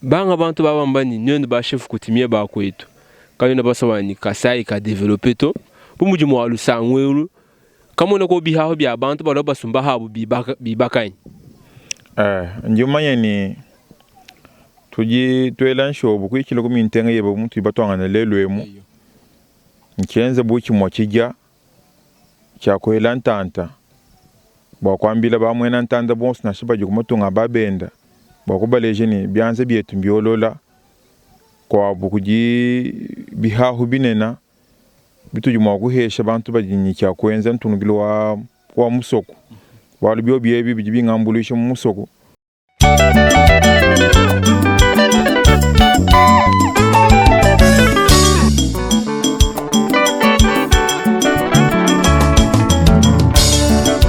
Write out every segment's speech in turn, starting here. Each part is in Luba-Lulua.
Banga bantu ba bamba ne, Nuenu ba chef coutumier ba kuetu, kanuena basua bua ne Kasai ka developper to. Bu mudi mua lusangu elu, kamuena ko bihahu bia bantu balua basumba habu bibaka bibaka anyi? Eh, ndi mumanye ne tudi tuela nshobo kuikila ku mintenga yebe bu mutudi batuangane lelu emu. Ntshienze bu tshimue tshidia tshia kuela ntanta bua kuambila ba muena ntanda bonso nansha badi ku matunga a ba benda bua kubaleja ne, bianza bietu mbiolola kuabu kudi bihahu binene bitudi mua kuhesha bantu badi ne tshia kuenza ntungilu wa wa musoko, bualu biobi ebi bidi bingambuluisha mu musoko.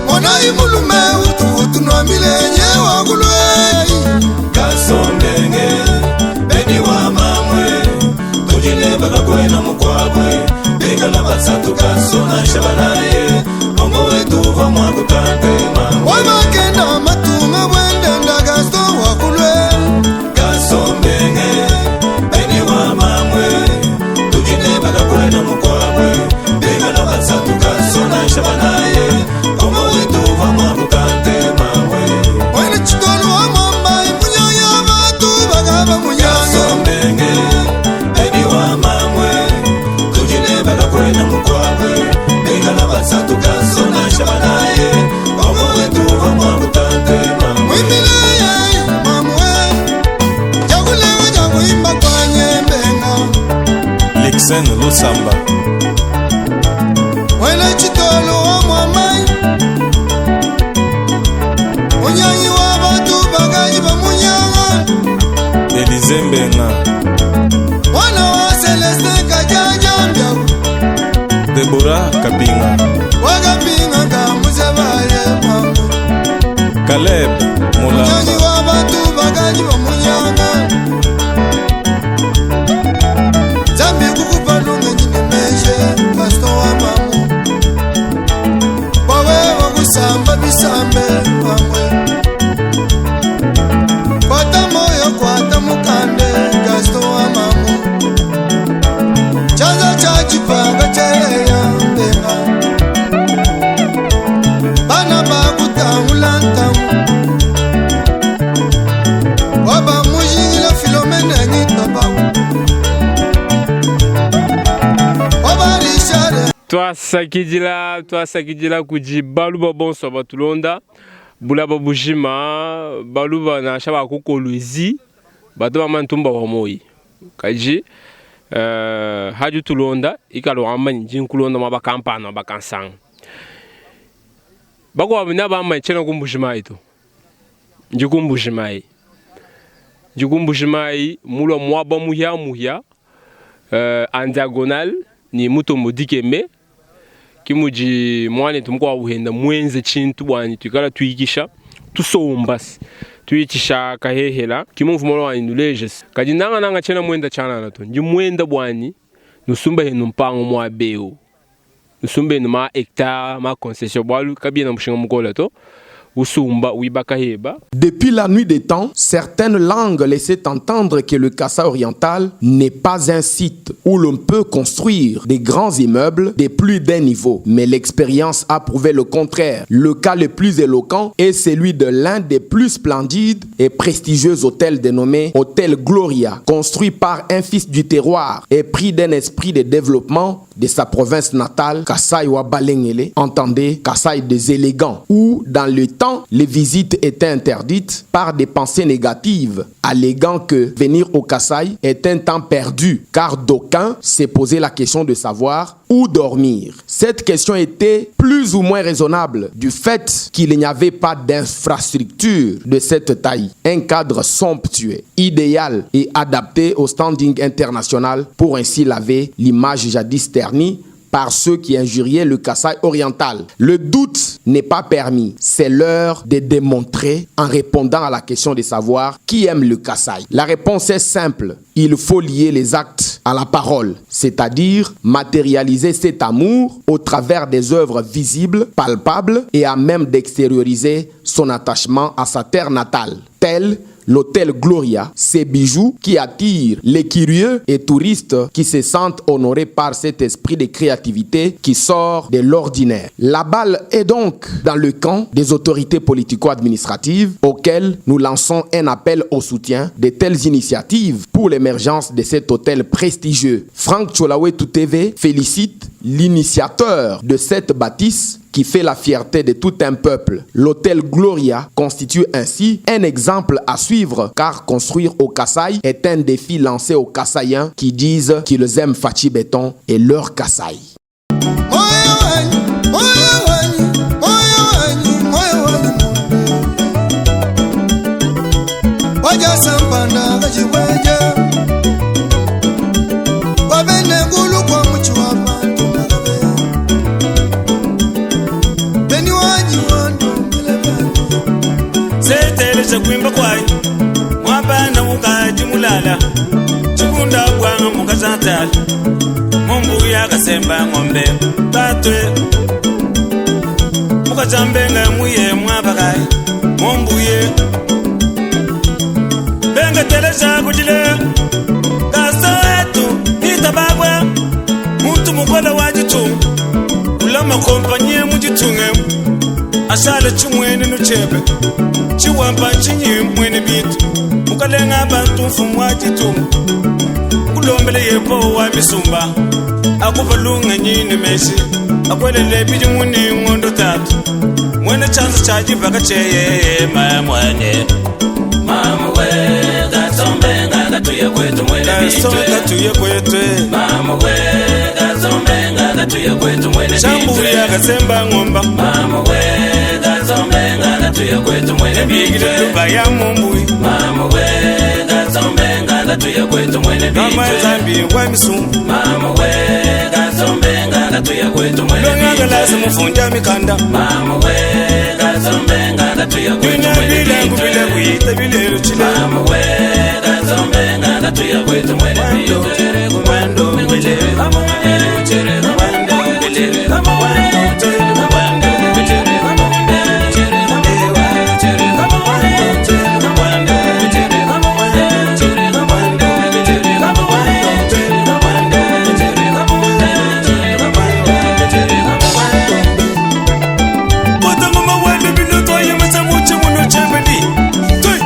Monayi mulume utu utunuambile nye wakulwei Kasombenge beni wa mamwe tudi ne bakakwena mukwabwe bikala basatu kasona shabanaye Mongo wetu uvua mua kutante mamwe Wamakenda matunga bwendenda Gaston wakulwe Kasombenge beni wa mamwe tudi ne bakakwena mukwabwe bikala basatu kasona shabanaye Mongo wetu uvua mua kutante mamwe Mwene chitolu wa mwamba imunyanya batu bakaba munyanga Kasombenge beni wa mamwe tudi ne bakakwena mukwabwe bikala basatu kasona shabanaye Mongo wetu uvua mua kutante mamwe Mwimbile mamwe Chakulewa chakuimba kwa nyembenga Lexen Lusamba Mwene chitolo wa mwamai Munyanyi wa batu bakaji ba munyanga Elize Mbenga Mwana wa Celestin Kajaja Mbiaku Deborah Kapinga Wakapinga kamuzabaye mamwe Caleb Munyanyi Mulamba wa batu bakaji ba munyanga Nzambi kukupa lungenyi ne meje Gaston wa mamu Bawe wakusamba bisambe mamwe Kwata moyo kwata mukande Gaston wa mamu Chanza cha chipanga cheya mbenga Bana bakutangula ntangu Waba mujingila Philomene ngitabaku Waba Richard Tuasakidila, tuasakidila kudi baluba bonso batulonda bulaba bujima baluba nansha ba ku Kolwezi batu bamba ntumba wa moyi kadi uh, hadi tulonda ikala wamba ne ndi nkulonda muaba kampanda muaba kansanga bakuabu ne bamba ne tshiena ku Mbuji-Mayi to ndi ku Mbuji-Mayi ndi ku Mbuji-Mayi mulua muaba muhia-muhia uh, en diagonale ne Mutombo Dikembe ke mudi muanetu mukuabu wenda muenze tshintu bua ne tuikala tuikisha tusomba tuitshisha kahehela ke mumvua muana wanyi nuleje se kadi nangananga tshiena muenda tshianana to ndi muenda buanyi nusumba henu mpangu muaba eu nusumba henu ma hectare ma concession bualu kabiena mushinga mukole to usumba wibaka heba. Depuis la nuit des temps, certaines langues laissaient entendre que le Kasaï oriental n'est pas un site où l'on peut construire des grands immeubles de plus d'un niveau. Mais l'expérience a prouvé le contraire. Le cas le plus éloquent est celui de l'un des plus splendides et prestigieux hôtels dénommé Hôtel Gloria, construit par un fils du terroir et pris d'un esprit de développement de sa province natale, Kasaï wa Balengele, entendez Kasaï des élégants, où dans le temps, les visites étaient interdites par des pensées négatives, alléguant que venir au Kasaï est un temps perdu, car d'aucuns s'est posé la question de savoir où dormir. Cette question était plus ou moins raisonnable du fait qu'il n'y avait pas d'infrastructure de cette taille, un cadre somptueux, idéal et adapté au standing international pour ainsi laver l'image jadis ternie par ceux qui injuriaient le Kasaï oriental. Le doute n'est pas permis. C'est l'heure de démontrer en répondant à la question de savoir qui aime le Kasaï. La réponse est simple. Il faut lier les actes à la parole, c'est-à-dire matérialiser cet amour au travers des œuvres visibles, palpables et à même d'extérioriser son attachement à sa terre natale. Tel l'hôtel Gloria, ces bijoux qui attirent les curieux et touristes qui se sentent honorés par cet esprit de créativité qui sort de l'ordinaire. La balle est donc dans le camp des autorités politico-administratives auxquelles nous lançons un appel au soutien de telles initiatives pour l'émergence de cet hôtel prestigieux. Franck Cholawetu TV félicite l'initiateur de cette bâtisse qui fait la fierté de tout un peuple. L'hôtel Gloria constitue ainsi un exemple à suivre car construire au Kasaï est un défi lancé aux Kasaïens qui disent qu'ils aiment Fatshi Béton et leur Kasaï. Moyo wanyi, moyo wanyi, moyo wanyi, moyo wanyi munde. Wajasampanda kachiweja wabene ngulu kwa muchi wa bantu magabe beni wanyi wandombele bani Setelesha kuimba kwai mwabana mukaji mulala chikunda bwanga mukazantala mumbuya kasemba ng'ombe batwe mukazambenga muye mwabakai mumbuye benga telesha kujile kaso etu nitababwe muntu mukola wa jitungu ulama kompanye mujitunge asala chimwene nuchebe chiwamba chinyi mwene bitu mukalenga bantu mfumu wa jitungu kulombele yepo wa misumba akuva lunga nyine meshi akwelele bidi muni ngondo tatu mwene chanzo cha jivaka cheye mamwane Mama we katsombenga katuye kwetu mwene kaso bitwe katuye kwetwe Mama we katsombenga katuye kwetu mwene shambuya bitwe kasemba ng'omba Mama we katsombenga katuye kwetu mwene bigile bitwe luba ya mumbui Mama we katsombenga katuye kwetu mwene kama bitwe zambi wa misumba Mama we katsombenga katuye kwetu mwene longagalasi bitwe mufunja mikanda Mama we katsombenga katuye kwetu bina mwene bilengu bitwe bile kuyita bilelo chile Mama we katsombenga katuye kwetu mwene bitwe Bota ngoma wende bilo toye mata muche muno chembedi. Toi.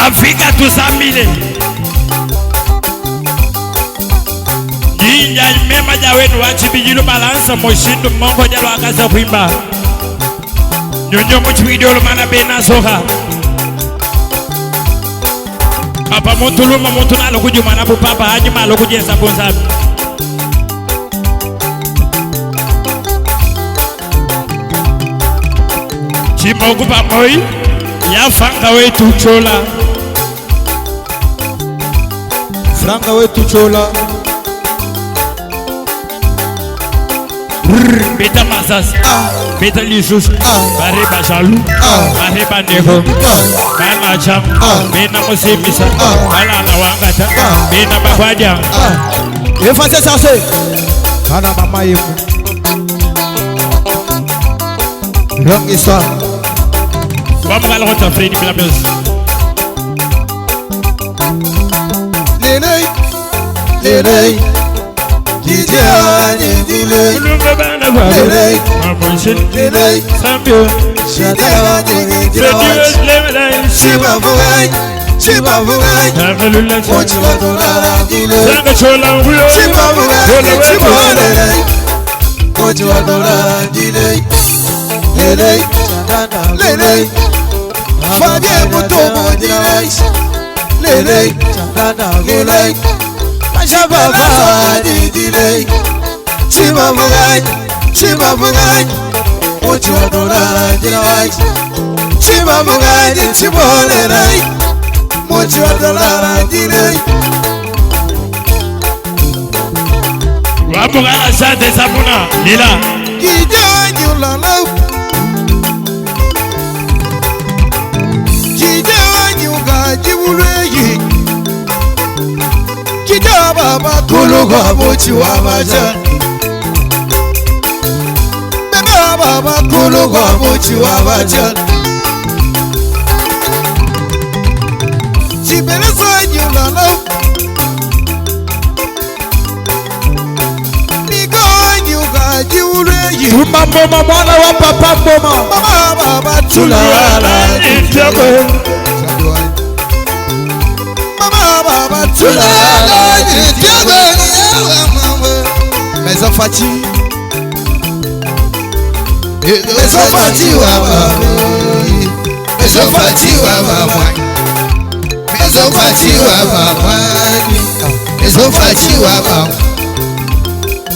Afrika tusambile Jinja mema ja wenu wachibijilu balansa moshindu mongo jalo akaza kuimba Nyonyo muchibidiolo mana bena soka Papa mutuluma muntu nalo kujuma na papa anyuma lo kujeza bonzabi. Chimoku pamoi yafanga wetu chola. Franga wetu chola. Beta masas, beta lisusu, bare bajalu, bare bandeko, bana cham, bena musimisa, bana na wangata, bena bakwaja. Efase sase. Kana mama yemu. Longue histoire. Vamos lá, rota Freddy Blablos. Lele, lele, lele, lele, lele, Fabien Mutombo, lele, lele, Shababa, lele, Chibavugai, Chibavugai, Mochiwadora, Chibavugai, Chibolere, Mochiwadora, Dile. Wamugala sante sabuna, lila. Kijana Jiwuleyi Kijana baba kuluga mochi wa maja Baba baba kuluga mochi wa maja Chibeleza nyulala Nigo nyuga jiwuleyi Tuma mboma mwana wa papa mboma. Mama baba tulala Itako. Mama baba tulala Maison Fati Maison Fati wa Maison Fati wa Maison Fati wa Maison Fati wa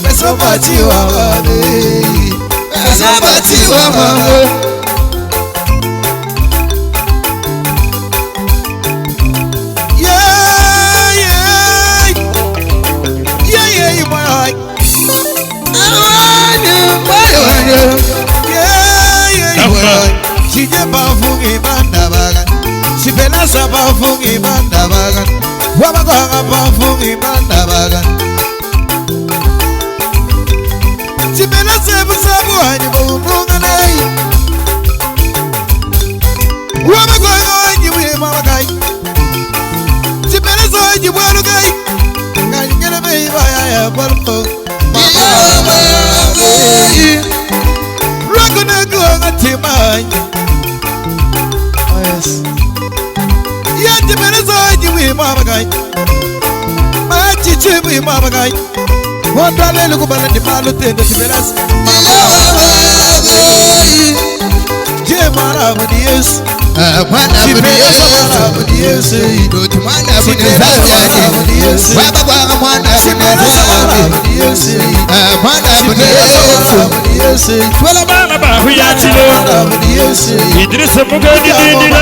Maison Fati wa Maison Fati wa Yeah yeah yeah yeah my yeah yeah Chije bafungi banda baga Chipelasa bafungi banda baga Wabaganga bafungi banda baga Chipelasa busabu hanyi bununga nei Wabaganga hanyi wima bagai Chipelasa hanyi bwalugai Nganyingele meiba ya ya balpo Bana bahuyatilo. Idrissa Mugadi Didila.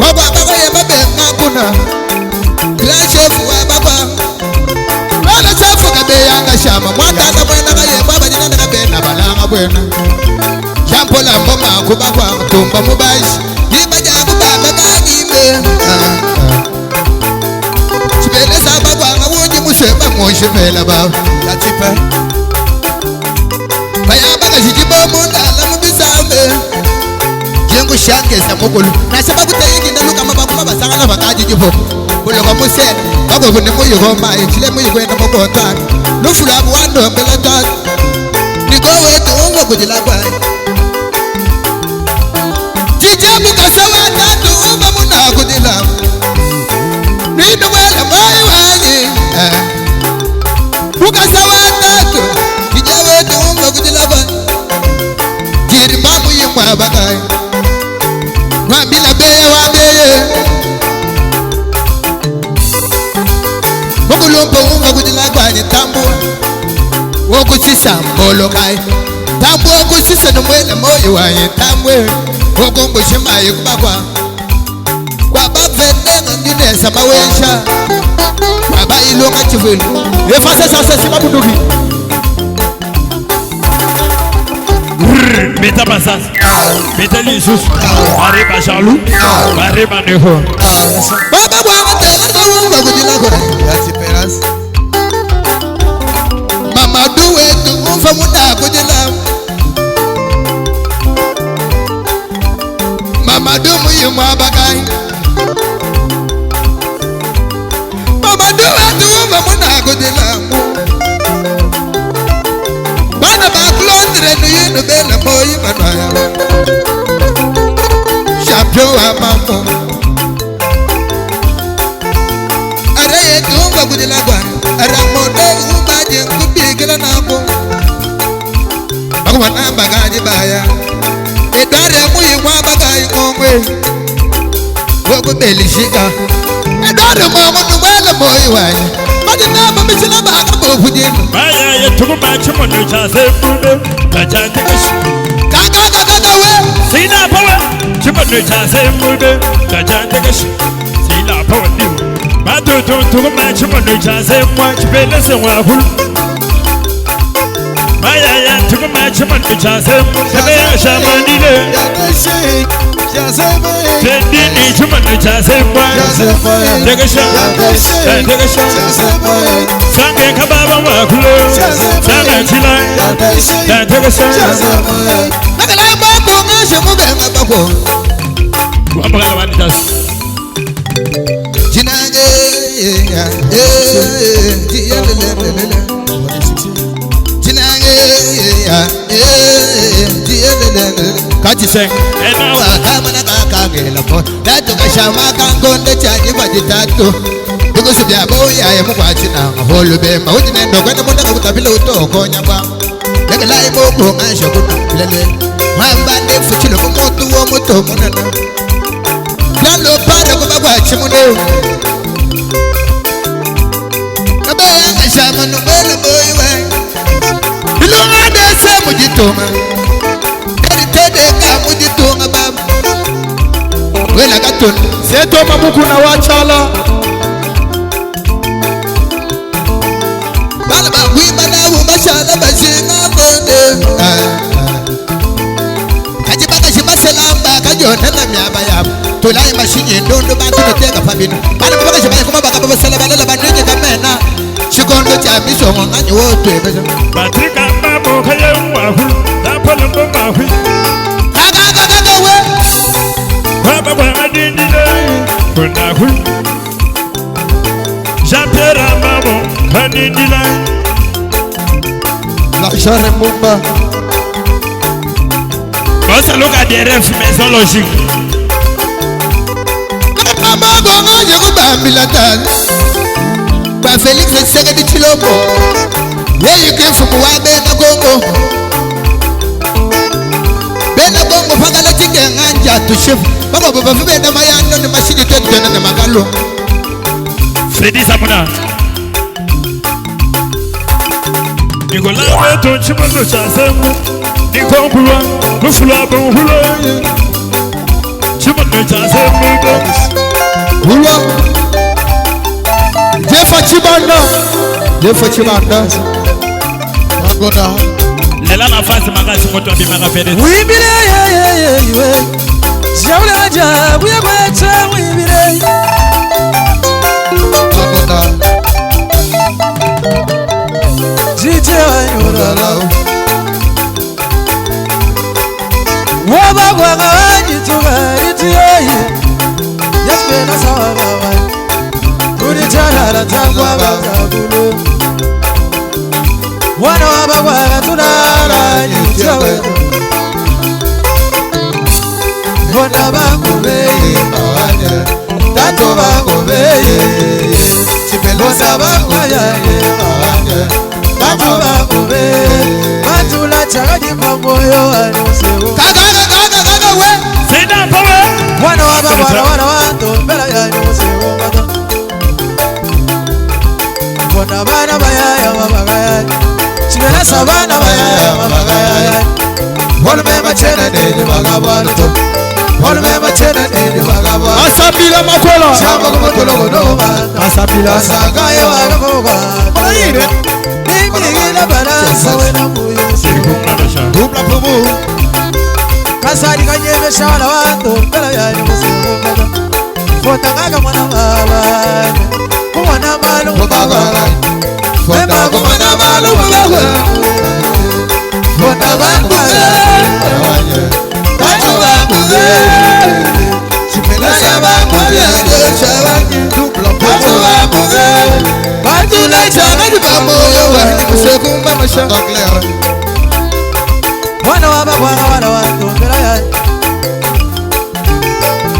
Wakwabakaye babengakuna Grand chef wabakwa Bana chafu kabeyanga shama Mwatata mwena kayemba banyina kabena balanga bwena Jampola mboma kubakwa tumba mubashi Yimba jaku baba kagimbe Chibele sabakwa ngawunji musweba ngoshimela baba Yatipe. Bayaba kashijibo mundala mubisambe Jengushangeza mukulu Nasaba kutayingi ndaluka mabakuma basangana bakajijibo Kuloka musene Bakobune muyihoma Ichile muyikwenda mukotwana Lufula buwando mbela twana Niko wetu ungo kujila kwaye Jije mukasa watatu umba muna kujila Nino wela mwayi wanyi Mukasa watatu Jije wetu ungo kujila kwaye Jiri mamu yimwa bakaye Mwambila beye wa beye Mukulumpo unga kujila kwanye tambua Wokusisa mbolo kai Tambua kusisa nomwele moyo wanye tambwe Wokumbushimaye kubakwa Kwa bavenenga ndinesa mawesha Kwa bailunga chivulu Efase sasa sima bunduki. Beta basas. Beta lisusu. Bare bajalu. Bare baneho. Baba bwanga tena kawumba kujila kwa Yatiperas. Mama duwe tumfa muda kujila Mama dumu yumwa bakai Mama duwe tumfa muda kujila Bana ba Londres nu yinu bela moyi manaya Champion wa mambo Areye tumfa kujila kwa Aramondo umaje kubigila nako Bakubanamba kaji baya Edware muyimwa bakayi ngongwe Wokubelishika Edware mwangu numwele moyi wanye Majinamba mishila baka bofujini Baya yetukuma chimono cha sembude. Kachandikashi. Kaka kaka we Sina power. Chimono cha sembude. Kachandikashi. Sina power niu. Matutu tukuma chimono cha semwa chipele semwa hulu. Baya yetukuma chimono cha semwa chipele shamanile. Yateshe. Yazebe. Tendini chimono cha semwa. Yazebe. Tekasha. Yateshe. Tekasha. Yazebe. Sange kababa wakulo. Sange chila. Yateshe. Tekasha. Yazebe. Nakala babu ngashe mubenga bako Wabala wanitas. Jinange eh Jinange eh Kati seng Ena Wakamana kakangela po Tatu kashama kangonde chanyi kwa jitatu Dukusubya boya ya mukwachina Holubemba Ujinendo kwenda munda kakutabila utokonya kwa Lekela imungu ngasho kuna bilele Mwamba ndefu chilo kumutu wo mutu munana Lalo para kuba kwa chimune Kabeya ngashama numwele moyi we Ilunga dese mujitunga Eritede ka mujitunga baba Wela katun Seto mabukuna wachala. Bana bagwimba nabo bashala bashinga bonde Kaji bakashi baselamba kajonela myaba yabo Tulaye mashinyi ndundu bantu noteka pabino Bana bakashi bayakuma bakaba basela balela banwinyi kamena Chikondo cha misongo nganyi wotwe besa Patrika mamo kaye wahu. Napolo mbahu. Kaka kaka kaka we Baba kwa madindile. Kuna hu. Jean-Pierre mamo kanindile. La Jeanne Mumba. Bossa luka DRF maison logique. Mama gonga je kubambila tani Ba Felix Tshisekedi Tshilombo Yeye ke mfumu wa bena Kongo Bena Kongo fakala tingenga njatu chef Baba baba bena mayando ni mashini tetu na makalo Freddy Samuna. Nicolas wetu chimono cha semu. Nikokulwa kufula bonhulo. Kulwa. Jefa Chibanda. Jefa Chibanda. Agona. Lela na face makasi moto abimaka vedette. Wibile ye ye ye iwe. Jaule ja buye kwecha wibile. Agona. Jije wanyura. Waba gwanga jituga itiye. Yasmena sawa baba. Tulichala tangwa bakagulu. Wana wabagwaga tunala nyuchawe. Bona bangubeye Tato bangubeye Bona bangwayaye Tato bangubeye Batula chakaji pamoyo aliusewu Kaka kaka kaka kaka we. Sina power. Wana wabagwana wana wantu mbela yaliusewu ngata Bona bana bayaya babagaya Chibelasa bana bayaya babagaya Bona machena nene bagabwana to Bona machena nene bagabwana Asabila makola. Shamba kumotolo no Asabila. Asagaye wagakoga Olayire. Nimigila balansa wena muyo Dubla pumu. Kasari kanyebe shala wantu mbela yali musungu Fota kaka mwana mabane Kumwana malu Kubagala. Mema kumwana malu Fota bangwe Tato bangwe Chipelasa bangwe Tato bangwe Batula changa jipamoyo Sekumba mashanga clair. Mwana wa babwana wana wantu mbela yali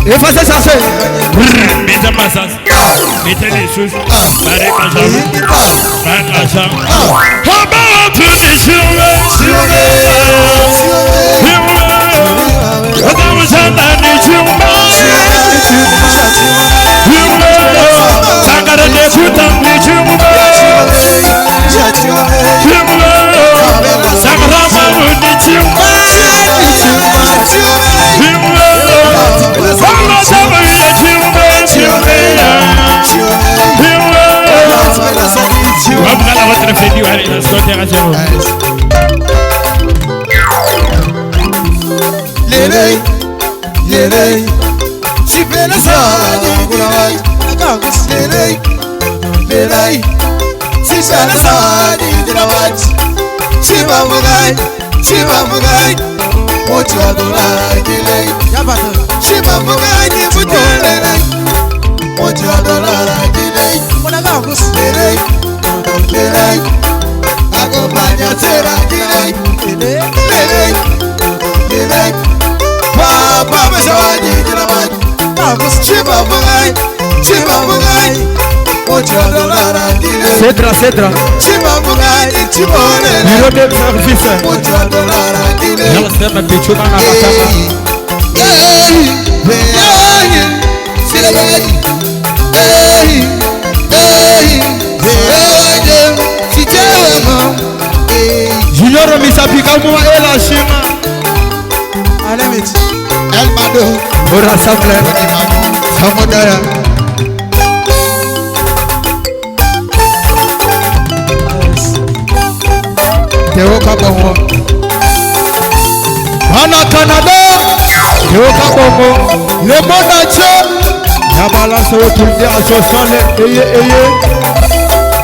Effacez ça c'est. Beta masas. Beta les choses. Bare majam. Bare majam. Haba tuni shirwe. Shirwe. Hada mshanda ni chumba. Shirwe. Sangara de kuta ni chumba. Shirwe. Sangara mamu ni chumba. Shirwe. Sangara mamu ni chumba. Shirwe. Shirwe. Wabukala votre fedi wale na sote Lele. Lele. Chipela sa. Lele. Lele. Chipela sa. Chibamugai. Chibamugai. Mocha dola gile. Chibamugai ni mutolele. Mocha dola gile. Lele. Lele. Akompanya tera gile. Lele. Lele. Papa meshawaji jina maji. Chibamugai. Chibamugai. Mocha dola gile. Cedra, Cedra. Chibamugai chibolele. Bureau de service. Mocha dola gile. Nasema pichuma na matama. Junior Misapika mwa ela shima. Elmado. Au rassemble. Samodaya. Teo Kabongo. Bana Canada. Teo Kabongo. Le monde entier. La balance retournée à 60. Eye, eye.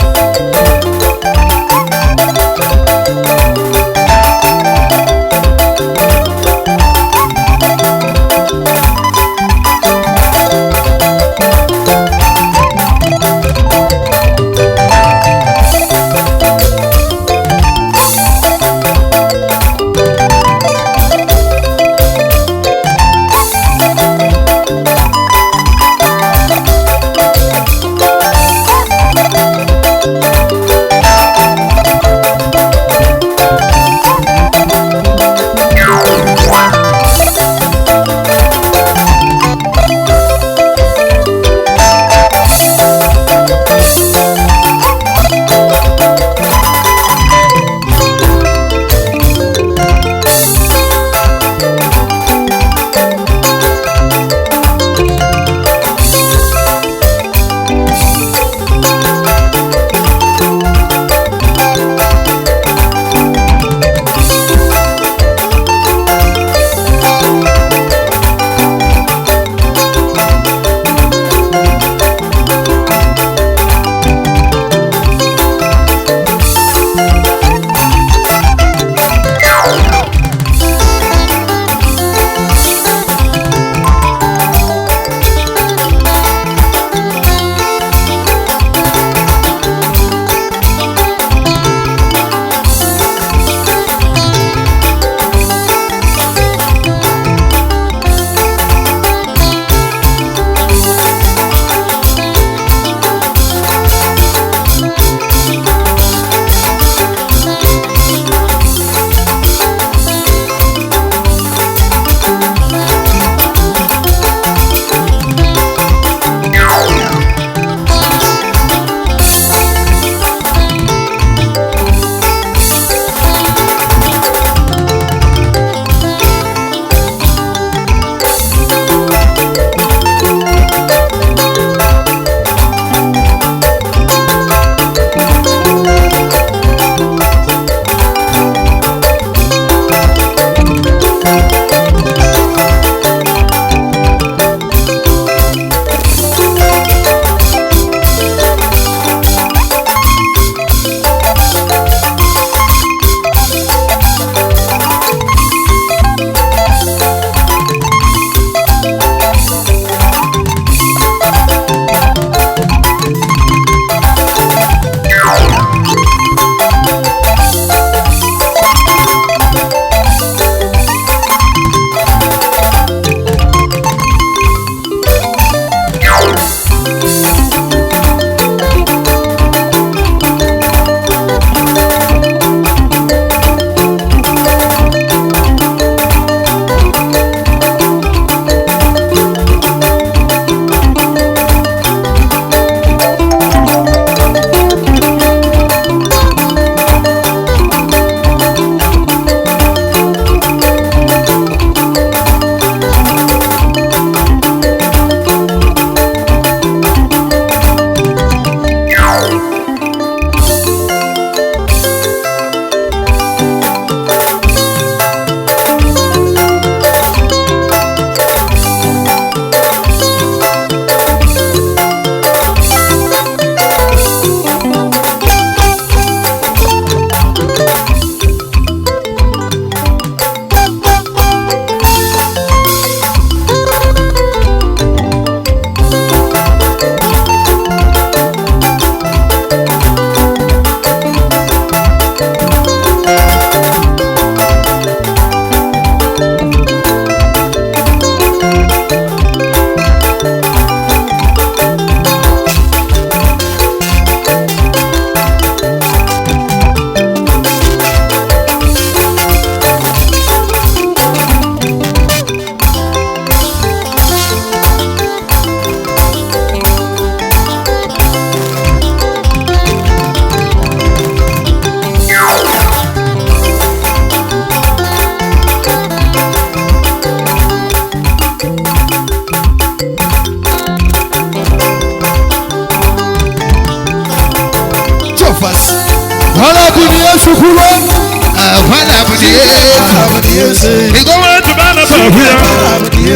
Ikowetu bana bahuya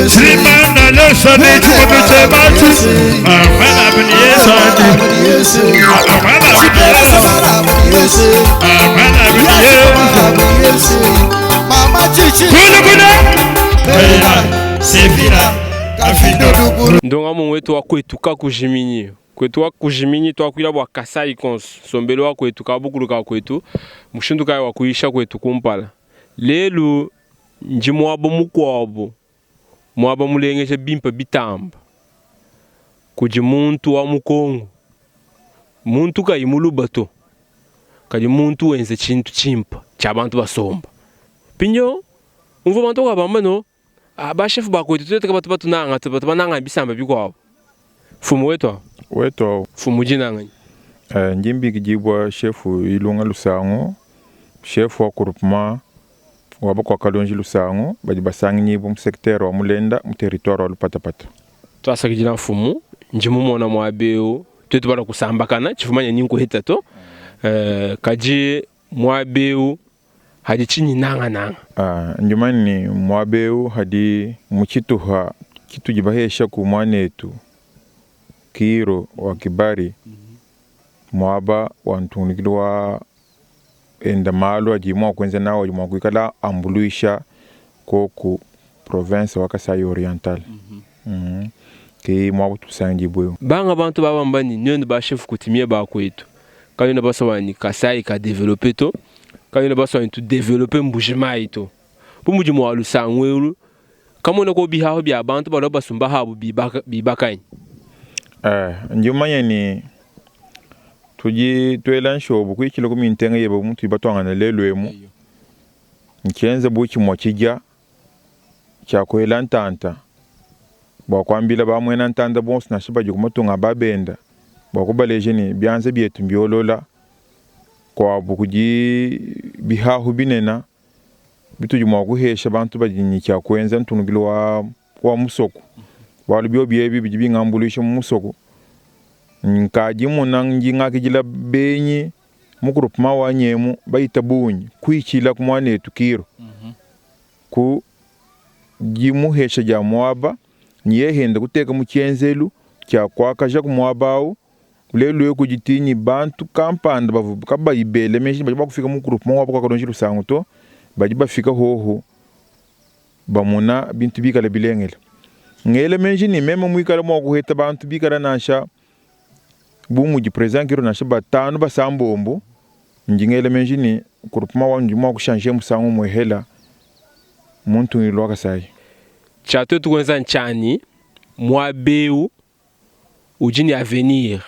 Slimana lesa ni chikondo chebachu Amana bini yesa Amana bini yesa Amana bini yesa Mama Chichi Kule kule Bela Sefira Kafindo Ndongamu wetu wa kwetu kakujiminyi kwetu wa kujiminyi twakwila bwa Kasai konso sombelo wa kwetu kabukulu ka kwetu mushindu kayi wa kuyisha kwetu kumpala lelu nji mwabo mukwabo mwaba mulengesha bimpa bitamba kudi muntu wa mukongo muntu kayi muluba to kadi muntu wenze tshintu tshimpa tshia bantu basomba pinyo umva bantu kabamba no bashefu bakwetu tueteka batu batunanga batu bananga bisamba bikwabo fumu wetu wetu awu fumu jinanga Njimbikidibwa shefu Ilunga Lusango, shefu wa groupement wa bakwa Kalonji Lusango badi basanginyibwa mu secteur wa Mulenda mu territoire wa Lupatapata. Twasakidila mfumu nji mumona mwabeu twetu bala kusambakana chifumanya ninkuheta to kaji mwabeu hadi chini nanga nanga. Njumani mwabeu hadi muchituha kitu jibahesha ku mwanetu Kiro wa Kibari mwaba wa ntungilu wa enda malu adi mwa kwenza nawo adi mwa kuikala ambuluisha koku province wa Kasai Oriental. Ke mwaba tusangi bwe. Banga bantu babamba ni nyondo ba chef coutumier ba kwetu. Kanyo na baso ni Kasai ka développer to. Kanyo na baso ni tu développer Mbujimayi to. Bu muji mwa lusangwelu. Kamona ko bihaho bya bantu balo basumba habo bibakanyi. Njumanya ni tuji twela nshobo kuichila ku mintenga yeba muntu ibatwangana lelu emu. Nkienza buchi mwa chija cha kwela ntanta. Bwa kwambila ba mwena ntanda bonse na shiba jikumatunga babenda. Bwa kubaleje ni byanze byetu mbyolola kwa bukuji bihahu binena bitu mwa kuhesha bantu bajinyi cha kwenza ntunugilo wa musoko. Walu byo byebi biji bingambulisha mu musoko. Nkaji muna njinga kijila benyi mu groupement wa nyemu bayita bunyi kwichila ku mwanetu Kiro. Ku jimuhesha ja mwaba niyehenda kuteka mu kyenzelu kya kwakaja ku mwabao lelu yo kujitinyi bantu kampanda bavu kabayibele meshi baji bakufika mu groupement wabo kwa kalonji lusango to baji bafika hoho bamuna bintu bikala bilengela. Ngele menji ni meme mwikala mwa kuheta bantu bikala nasha bumu ji president Kiro nasha batano basambombo njingele menji ni groupement wa njuma kushange musango mwehela muntu ngilwa Kasai. Chato tuwenza nchani mwabeu ujini avenir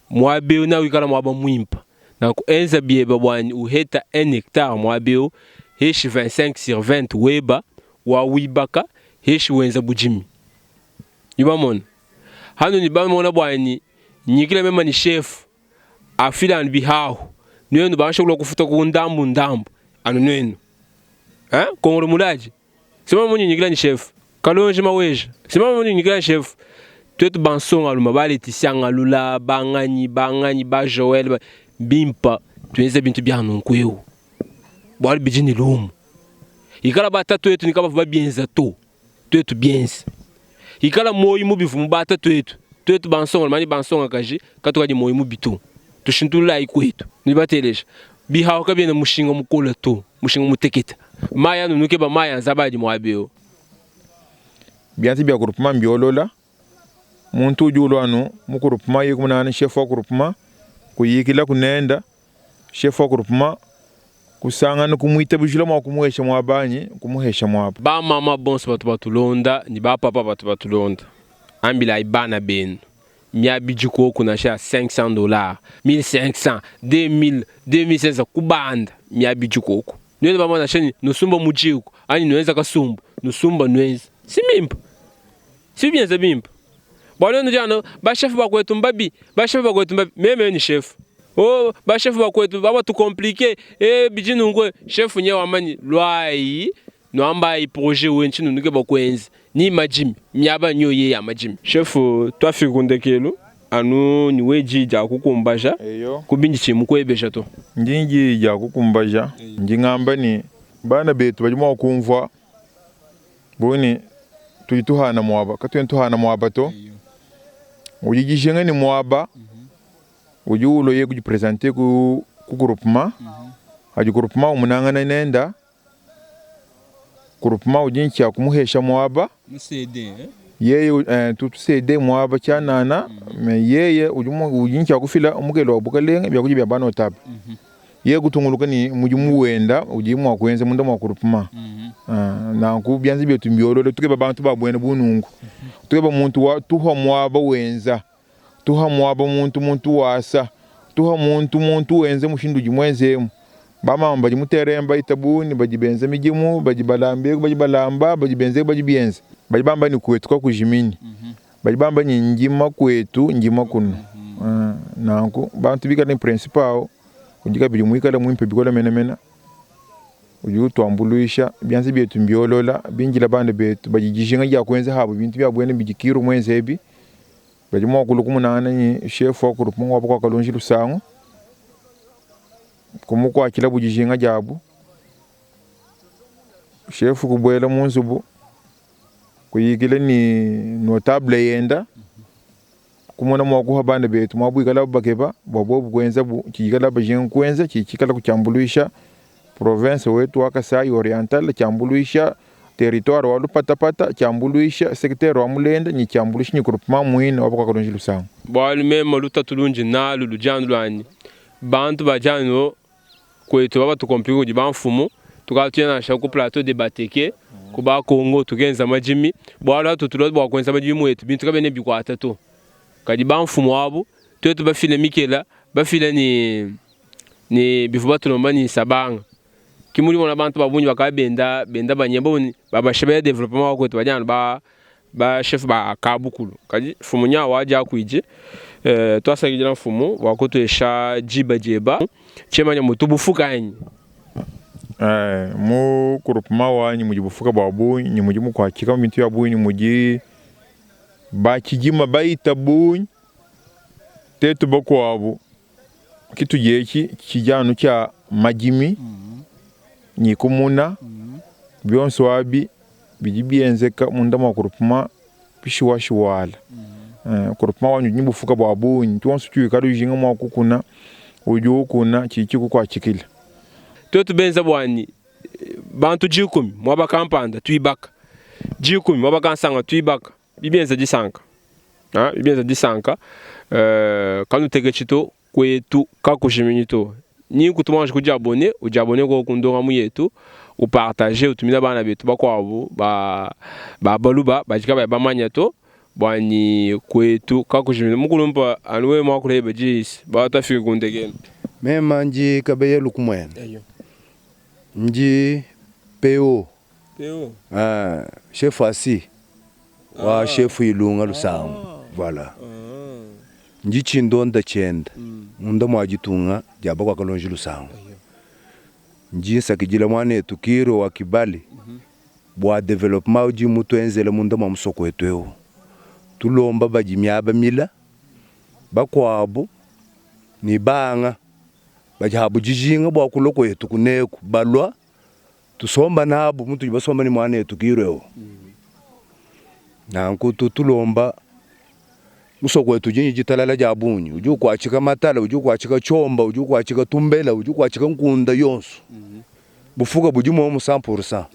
mwabeu na wikala mwaba mwimpa na kuenza bieba bwani uheta 1 hectare mwabeu heshi 25 sur 20 weba wa wibaka heshi wenza bujimi yibamona hano ni bamona bwani nyikile mema ni chef afila bihaho nwenu basha kula kufuta ku ndambu ndambu anu nwenu kongolo mulaji sima munyi nyikila ni chef kalonje maweja sima munyi nyikila ni chef twetu bansonga luma ba Leticia Ngalula banganyi banganyi ba Joël ba, bimpa tuenze bintu bya nunkweu bwali bijini lumu ikala batatu yetu nikaba ba bienza to twetu bienza ikala moyi mu bivumu batatu yetu twetu bansonga mani bansonga kaji katukaji moyi mu bitu tushintula ikwetu nibateleja bihawo kabena mushinga mukola to mushinga muteketa maya nunuke ba maya nzabadi mwabeo bianzi bya groupement mbiolola muntu ujulu anu mu groupement yikumana chef wa groupement kuyikila kunenda chef wa groupement kusangana kumwita bujula mwa kumuhesha mwabanyi kumuhesha mwabo ba mama bonso batu batulonda ni ba papa batu batulonda ambila ibana benu miabijiko kuna sha $500 1500 2000 2500 kubanda miabijiko nweza ba mwana sheni nusumba mujiko ani nweza kasumba nusumba nweza si mimpa si bien za mimpa bwana njano ba chef ba kwetu mbabi ba chef ba kwetu mbabi meme ni chef oh ba chef ba kwetu baba tu compliqué bijinu ngwe chef nyewa mani lwai nwamba i projet wenchi nunuke ba kwenzi ni majimi miaba nyo ye ya majimi chef twafika anu ni weji ja kukumbaja kubinji chimu kwebesha to ndingi ja kukumbaja ndingamba ni Bana betu badi mua kumvua bu ne tudi tuhana muaba, katuena tuhana muaba to. Udi dijinga ne muaba udi ulua yeye kudipresenter ku ku groupement, adi groupement umunangana nenda, groupement udi ne tshia kumuhesha muaba. Yeye eh, tu cede muaba tshianana, mais yeye udi udi ne tshia kufila mukele wa bukalenge biakudia bia banotable. Yeye kutunguluka ne mudimu wenda udi mua kuenza munda mua groupement. Nanku bianza bietu mbiolole tukeba bantu ba buena bu nunku. Tukeba muntu wa tuha muaba wenza, tuha muaba muntu muntu wasa, tuha muntu muntu wenza mushindu udi muenze emu. Bamama badi mu terrain baita bungi badi benza midimu, badi balamba eku badi balamba, badi benza eku badi bienza. Badi bamba ne kuetu kakujiminyi. Badi bamba ne ndima kuetu ndima kunu. Nanku bantu bikale ne principe awu udi kabidi muikale muimpe bikole menemene, udi utuambuluisha, bianza bietu mbiolola bindila bana betu badi dijinga dia kuenza habu bintu bia buena bidi Kiru muenze ebi, badi mua kulua kumunangana ne chef wa groupement wa kwa Kalonji Lusangu kumukuatshilabu dijinga diabu, chef kubuela mu nzubu kuyikila ne notable yenda. Kumona mua kuha bana betu mua buikalabu bakeba bua bobu kuenzabu tshikala bajinga kuenza tshidi tshikala kutshiambuluisha province wetu wa Kasai Oriental, tshiambuluisha territoire wa Lupatapata, tshiambuluisha secteur wa Mulenda ne tshiambuluisha ne groupement muine wa Bakwa Kalonji Lusangu. Bualu mema lutatu lundi nalu ludi anu luanyi, bantu badi anu kuetu baba tukomplike kudi bamfumu, tukala tuya nansha ku plateau de Bateke ku ba Congo tukenza madimi, bualu atu tulua bua kuenza madimi muetu bintu kabiena bikuata to, kadi bamfumu abu tuetu bafile mikela bafile ne ne bivua batulomba ne sabanga ke mudi mona bantu ba bungi bakadi benda benda banyema babasha development wa kuetu badi anu ba ba chef ba kabukulu kadi mfumu nya wa diakuidi eh, tuasakidila mfumu bua kutuesha diba dieba tshiemanya mutu bufuka anyi Eh, mu groupement wanyi mudi bufuka bua bungi ne mudi mukuatshika bintu bia bungi mudi bakidima bayita bungi tetu bakuabu kitudi etshi tshidi anu tshia madimi ne kumuna bionso abi bidi bienzeka munda mua groupement bishiwashiwala. Groupement wanyi udi ne bufuka bua bungi tuonso tuikala ujinga mua kukuna udi ukuna tshidi tshikukuatshikila. Tuetu benza buanyi bantu dikumi muaba kampanda tuibaka, dikumi muaba kansanga tuibaka, bibienza disanka, bibienza disanka. Kanuteketshi to kuetu kakujiminyi to. Ni kutu muanji kudiabone, udiabone koku ku ndongamu yetu, upartage, utumina bana betu bakuabu ba ba baluba badi kabayi bamanya to buanyi kuetu kakujiminyi. Mukulumpa anu wewe muakula yeba diyi ba tuafiki ku ndekelu. Mema ndi Kabeya Lukumuene. Ndi PO. PO. Ah, chef asi wa chef Ilunga Lusangu. Voilà. Ndi tshindonda tshienda munda mua ditunga dia bakua Kalonji Lusangu. Ndi nsakidila muanetu Kiro wa Kibali bua development udi mutuenzele munda mua musoko wetu eu. Tulomba badi miaba mila bakuabu ne banga badi abu dijinga bua kulua kuetu kuneku balua tusomba nabu mutudi basomba ne muanetu Kiro eu. Nanku tutulomba musoko wetu udi ne ditalala dia bungi, udi ukuatshika matala, udi ukuatshika tshiomba, udi ukuatshika tumbela, udi ukuatshika nkunda yonso. Bufuka budi muomu 100%.